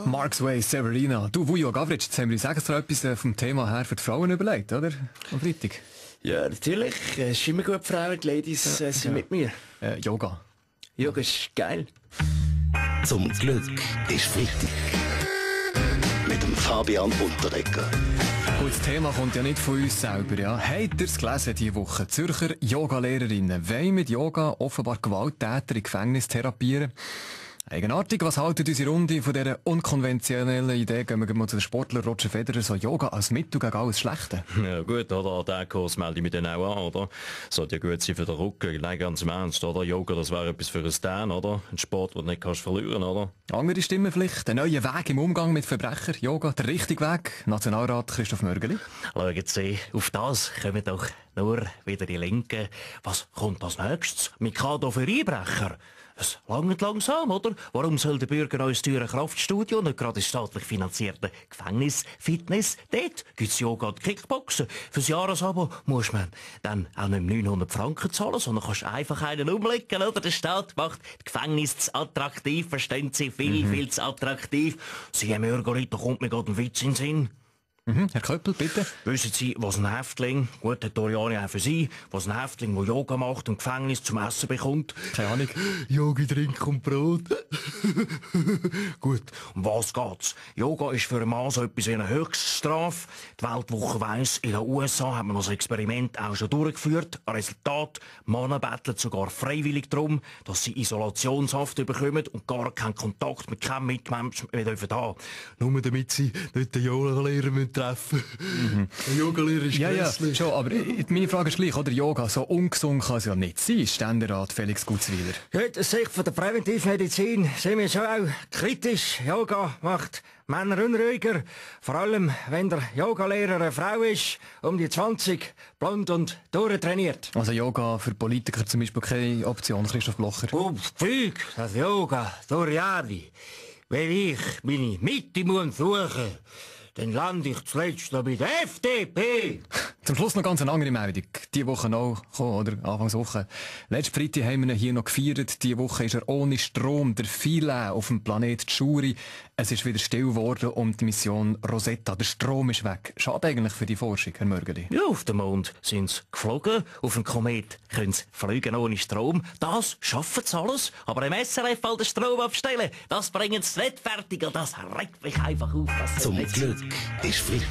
Mark Sway, Severina. Du, Vujo Gavric, jetzt haben wir uns extra etwas vom Thema her für die Frauen überlegt, oder? Am Freitag. Ja, natürlich. Es ist immer gut, Frauen, die Ladies sind mit mir. Yoga. Yoga ist geil. Zum Glück ist Freitag. Mit dem Fabian Unterdecker. Gut, das Thema kommt ja nicht von uns selber, ja. Habt ihr es gelesen diese Woche? Zürcher Yogalehrerinnen wollen mit Yoga offenbar Gewalttäter in Gefängnis therapieren. Eigenartig, was haltet unsere Runde von dieser unkonventionellen Idee? Gehen wir mal zu den Sportler Roger Federer, so Yoga als Mittel gegen alles Schlechte. Ja gut, oder? An diesen Kurs melde ich mich dann auch an, oder? Sollte ja gut sein für den Rücken. Nein, ganz im Ernst, oder? Yoga, das wäre etwas für ein Stan, oder? Ein Sport, den du nicht kannst verlieren, oder? Andere Stimmen vielleicht. Ein neuer Weg im Umgang mit Verbrechern. Yoga, der richtige Weg. Nationalrat Christoph Mörgeli. Schauen Sie, auf das kommen doch nur wieder die Linken. Was kommt als nächstes? Mikado für Einbrecher? Es langt langsam, oder? Warum soll der Bürger uns teure Kraftstudio nicht gerade ins staatlich finanzierte Gefängnis, Fitness? Dort gibt's Yoga und Kickboxen. Fürs Jahresabo muss man dann auch nicht 900 Franken zahlen, sondern kannst einfach einen umlegen, oder? Der Staat macht das Gefängnis zu attraktiv, verstehen Sie? Viel zu attraktiv. Sie, Herr Mörgeli, da kommt mir gerade ein Witz in den Sinn. Herr Köppel, bitte. Wissen Sie, was ein Häftling, gut, der Doriani auch für Sie, was ein Häftling, der Yoga macht und Gefängnis zum Essen bekommt? Keine Ahnung. Yogi, Trink und Brot. Gut, um was geht's? Yoga ist für einen Mann so etwas wie eine Höchststrafe. Die Weltwoche weiss, in den USA hat man das Experiment auch schon durchgeführt. Resultat, Männer betteln sogar freiwillig darum, dass sie Isolationshaft bekommen und gar keinen Kontakt mit keinem Mitmenschen mehr haben. Nur damit sie nicht den Yoga-Lehrer treffen. Der Yogalehrer ist Ja, schon, aber meine Frage ist gleich, oder? Yoga, so ungesund kann es ja nicht sein, Ständerat Felix Gutzwiller. Gut, aus Sicht von der Präventivmedizin sind wir schon auch kritisch. Yoga macht Männer unruhiger, vor allem wenn der Yogalehrer eine Frau ist, um die 20, blond und durchtrainiert. Also Yoga für Politiker zum Beispiel keine Option, Christoph Blocher. Pfig, das Yoga, Doriani. Wenn ich meine Mitte muss suchen, dann lande ich zuletzt noch bei der FDP. Zum Schluss noch ganz eine andere Meldung. Diese Woche noch gekommen, oder? Anfangswoche. Letzte Freitag haben wir ihn hier noch gefeiert. Diese Woche ist er ohne Strom, der Philae auf dem Planet Tschuri. Es ist wieder still geworden um die Mission Rosetta. Der Strom ist weg. Schade eigentlich für die Forschung, Herr Mörgeli. Ja, auf dem Mond sind sie geflogen, auf dem Komet können sie fliegen ohne Strom. Das schaffen sie alles, aber im SRF all den Strom abstellen, das bringen sie nicht fertig und das regt mich einfach auf. Zum Glück ist Freitag.